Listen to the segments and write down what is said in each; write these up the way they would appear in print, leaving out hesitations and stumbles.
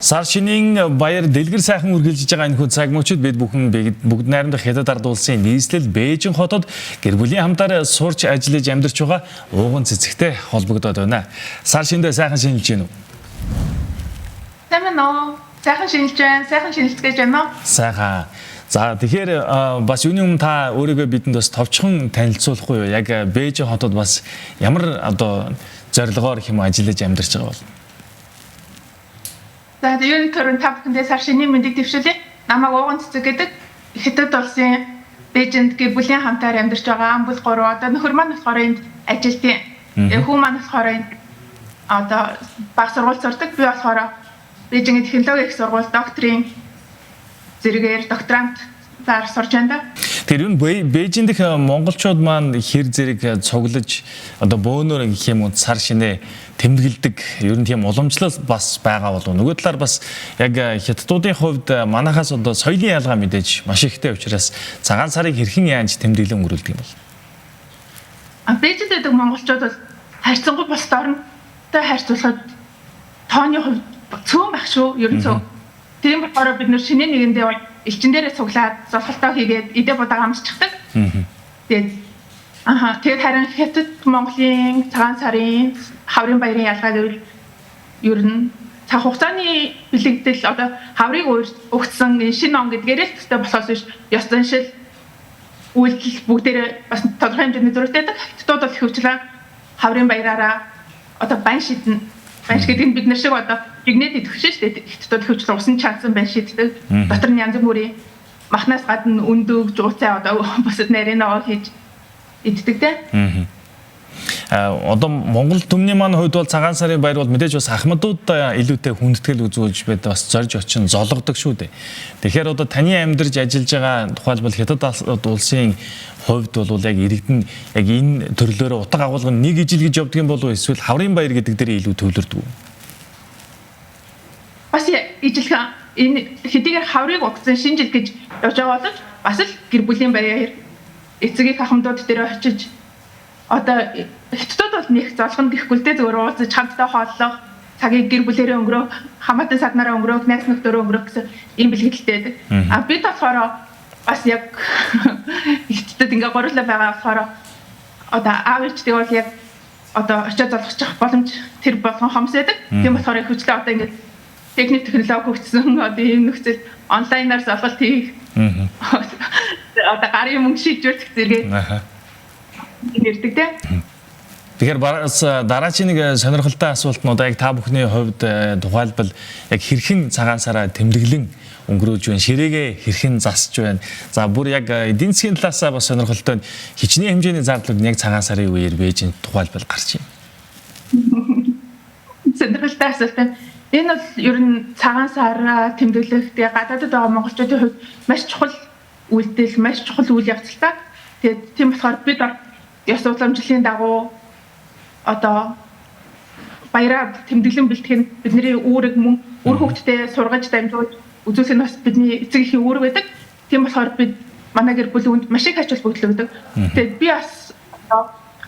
Сар шинийн баяр дэлгэр сайхан үргэлжиж байгаа энэхүү цаг мөчид бид бүхэн бүгд найрамдах Хятад ард улсын нийслэл Бээжин хотод гэр бүлийн хамтаар сурч ажиллаж амьдарч байгаа ууган цэцэгтэй холбогдоод байна. Сар шиндээ сайхан шинэлж гин үү? Сайн байна уу? Сайхан шинэлж байна. Сайхан шинэлцгээж байна уу? Сайхан. За, тэгэхээр бас юуны өмнө та өөрийгөө бидэнд бас товчхон танилцуулахгүй юу? Яг Бээжин хотод бас ямар одоо зорилгоор хэм ажиллаж амьдарч байгаа бол? За, ер нь түрүүн та бүхэндээ сар шинийн мэндийг дэвшүүлье. Намайг Ууган цэцэг гэдэг. Хятад улсын Бээжинд гэр бүлийн хамтаар амьдарч байгаа. Ам бүл 3. Одоо нөхөр маань болохоор энд ажилтیں۔ Хүү маань болохоор энд одоо баг сургууль сурдаг. Би болохоор Бээжингийн технологи их сургууль докторийн зэрэгээр докторантаар сурж байна да. Тэр юм Бээжин дэх монголчууд маань хэр зэрэг цуглаж одоо бөөнөр гэх юм уу сар шинэ тэмдэглэдэг ер нь тийм уламжлал бас байгаа болов. Нөгөө талаар бас яг хятадуудын хувьд манахаас одоо соёлын ялгаа мэдээж маш ихтэй учраас цагаан сарыг хэрхэн яаж тэмдэглэн өнгөрүүлдэг юм бол? Бээжинд байдаг монголчууд бол харьцангуй бусад оронтой харьцуулахад тооны хувьд цөөн байх шүү, ер нь цөөн. Тийм болохоор бид нэр шинэ нэгэндээ бол элчин дээрээ цуглаад золголтоо хийгээд идэ будаага амсчихдаг. Тэгээд тэгээд харин Хятад Монголын цагаан сарын хаврын баярын ялгаа гэвэл ер нь цаг хугацааны бэлэгдэл одоо хаврыг угтсан шинэ он гэдгээрээ л төстэй болохоос биш ёс заншил үйлдэл бүгдээрээ бас тодорхой хэмжээний зөрүүтэй байдаг. Хятадууд бол ихэвчлэн хаврын баяраараа одоо бан шиднэ. Банш гэдэг нь бид нар шиг одоо жигнэт идэх шүү дээ. Хятадууд ихэвчлэн усан чансан бан шиддэг. Дотор нь янз бүрийн махнаас гадна өндөг, жууцай одоо бусад нарийн ногоо хийж иддэг те. Одоо Монгол түмний маань хувьд бол цагаан сарын баяр бол мэдээж бас ахмадууд илүүтэй хүндэтгэл үзүүлж байд бас зорж очин золгодог шүү дээ. Тэгэхээр одоо таны амьдарч ажиллаж байгаа тухайлбал Хятад улсын хувьд бол яг иргэдэн яг энэ төрлөөрөө утга агуулга нэг ижил гэж явдаг юм болов эсвэл хаврын баяр гэдэг дээр илүү төвлөрдөг үү? Бас ижилхэн энэ хэдийгээр хаврыг угтсан шинэ жил гэж явж байгаа боловч бас л гэр бүлийн баяр эцэг их ахмадууд дээр очиж одоо хятадууд бол нэг золгоно гэхгүй л дээ, зүгээр уулзаж хамтдаа хооллох цагийг гэр бүлэрээ өнгөрөөх, хамаатан саднараа өнгөрөөх, найз нөхдөөрөө өнгөрөөх гэсэн ийм бэлгэлтэй байдаг. А бид болохоор бас яг хятадд ингээ гурлаа байгаа болохоор одоо аав ээжтэй бол яг одоо очиод золгочих боломж тэр болгон хомс байдаг. Тийм болохоор их хвчлээ одоо ингээ техник технологи хөгжсөн одоо ийм нөхцөл онлайнаар золголт хийх. Одоо гарын мөнгө шийдвэрлэх зэрэг нэрдэг те. Тэгэхээр бас дараачийн нэг сонирхолтой асуулт нь одоо яг та бүхний хувьд тухайлбал яг хэрхэн цагаан сараа тэмдэглэн өнгөрөөж байна, ширээгээ хэрхэн засч байна. За, бүр яг эдийн засгийн талаасаа бас сонирхолтой хичнээн хэмжээний зардлууд яг цагаан сарын үеэр Бээжинд тухайлбал гарч байна. Сонирхолтой асуулт. Энэ бол ер нь цагаан сараа тэмдэглэх тэгээ гадаадд байгаа монголчуудын хувьд маш чухал үйлдэл, маш чухал үйл явц л та. Тэгээд тийм болохоор бид ёс уламжлалын дагуу одоо баяраа тэмдэглэн бэлтгэх нь бидний үүрэг, мөн үр хөвгтдээ сургаж дамжуулж үзүүлэх нь бас бидний эцэг эхийн үүрэг байдаг. Тийм болохоор бид манай гэр бүл үүнд маш их ач холбогдол өгдөг. Тэгээд би бас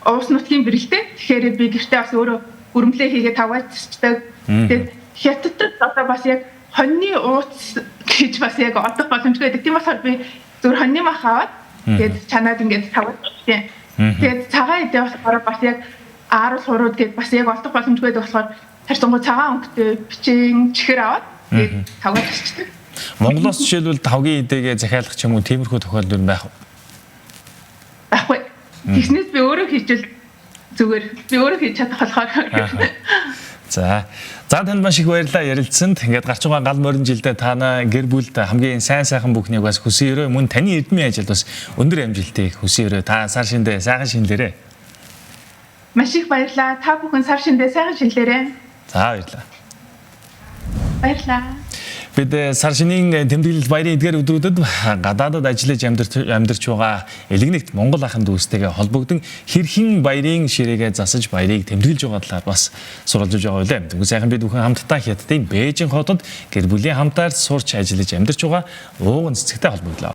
уус нутгийн бэрэлтэй. Тэгэхээр би гэртээ бас өөрөө өрөмлөө хийгээ таваачдаг. Тэгээд Хятадд одоо бас яг хоньны ууц гэж бас яг олдох боломжгүй байдаг. Тийм болохоор би зөвхөн хоньны мах аваад тэгээд чанаад ингээд таваачдаг. Тэгээд цагаан эдээ болохоор бас яг ааруул хурууд гээд бас яг олдох боломжгүй байдаг болохоор харьцангуй цагаан өнгөтэй бичин чихэр аваад тэгээд тавгаад асчдаг. Монголоос жишээлбэл тавгийн эдээгээ захиалах ч юм уу тиймэрхүү тохиолдол байх уу? Байхгүй. Тэгснээс би өөрөө хийчихвэл зүгээр. Би өөрөө хийж чадах болохоор. За. За, танд маш их баярлалаа ярилцсанд. Ингээд гарч байгаа гал морин жилдээ та нар гэр бүлд хамгийн сайн сайхан бүхнийг бас хүсэн өрөө, мөн таны эрдмийн ажилд бас өндөр амжилтыг хүсэн өрөө. Та сар шиндээ сайхан шинэлээрэй. Маш их баярлалаа. Та бүхэн сар шиндээ сайхан шинэлээрэй. За, баярлалаа. Баярлалаа. Бид сар шинийн тэмдэглэл баярын эдгээр өдрүүдэд гадаадад ажиллаж амьдарч байгаа элэгнэгт Монгол ахын дүүстэйгээ холбогдсон хэрхэн баярын ширээгээ засаж баярыг тэмдэглэж байгаа талаар бас суралцж байгаа үлээ. Дөнгөж сайхан бид бүхэн хамтдаа Хятадын Бээжин хотод гэр бүлийн хамтаар сурч ажиллаж амьдарч байгаа ууган цэцэгтэй холбогдлоо.